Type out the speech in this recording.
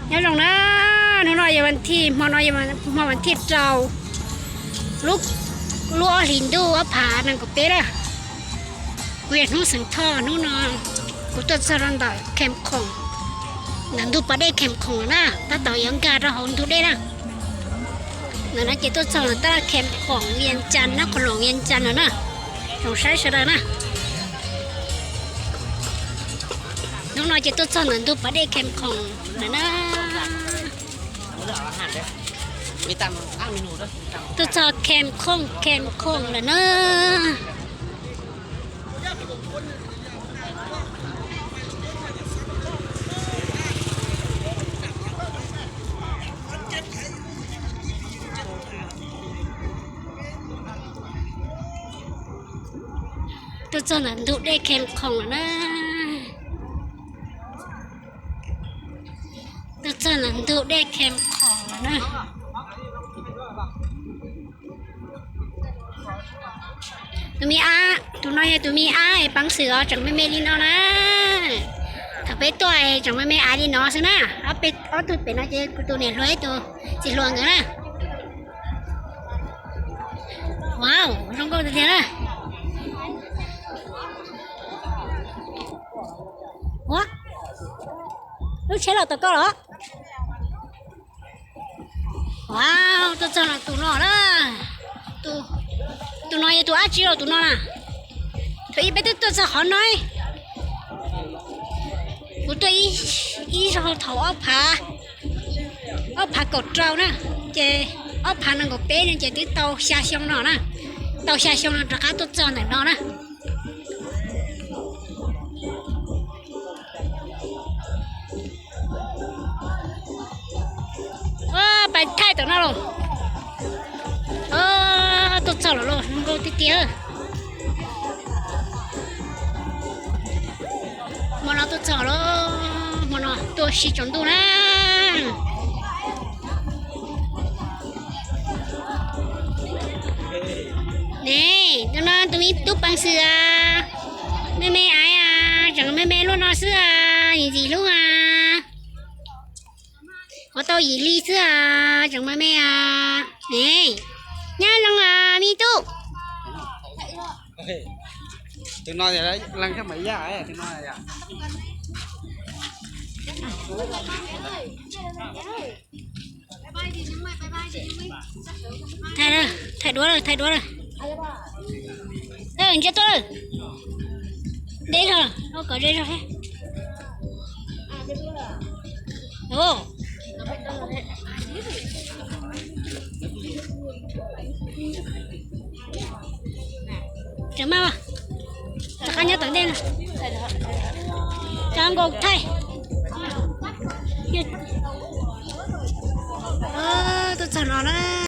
Nyob zoo na, hnub no yog vas thib, hmo no yog hmo vas thib rau, lub, lub ob hlis ntuj ob phav nees nkaum peb na. Kuv yog Hnub xeem Thoj, hnub no kuv tuaj txog rau ntawm Khem Khoom, ntawm ntug pas dej Khem Khoom na, tab tom yuav nkag rau hauv ntug dej na. Ntawm no ces tuaj txog ntawm tab laj Khem Khoom Vias Cas na, qhov loos Vias Cas no na, zoo saib sawv daws na. Hnub no ces tuaj txog ntawm ntug pas dej Khem Khoom lawm na. Tuaj txog Khem Khoom, Khem Khoom lawm na. Tuaj txog ntawm ntug dej Khem Khoom lawm na. Tuaj txog ntawm ntug dej Khem Khoom lawm na. Tus me ab, tus no yog tus me ab es peev xwm os, tseem me me li no na. Thaum peb tuaj tseem me me aiv li no xwb na. Ob peb, ob tug pem no ces kuv tus niam hluas ib tus txiv hluas nkawd na. Wow, zoo nkauj tiag tiag na. Ua, lub tsheb los tom koj los? Wow, tuaj txog los tus no na. Tus no yog tus dab tsi los tus no na? Thaum ub peb twb tuaj txog qhov no. Kuv tuaj ib zaug thaum ob phav, ob phav kaum rau na, ces ob phav nees nkaum peb no ces twb tau xya xyoo no na. Tau xya xyoo no rov qab tuaj txog ntawm no na. Pais thaij tom no los. Tuaj txog los los zoo nkauj tiag tiag. Hmo no tuaj txog los, hmo no tuaj ua si tsaus ntuj na. Ne, tus no tus me tub peev xwm as, me me aiv as, tseem me me luaj no xwb as, yim ntxim hlub as. Ua tau yim li xwb as, tseem me me as. Ne, nyob zoo as me tub. Tus no leej xab maiv yaj, tus no. Thaij, thaij duab lawm, thaij duab lawm. Ntsia tuaj lawm. Deb zog, ua kom ze zog thiab. Tseem maj, rov qab nyob tom ntej no. Cov nkaus thaij.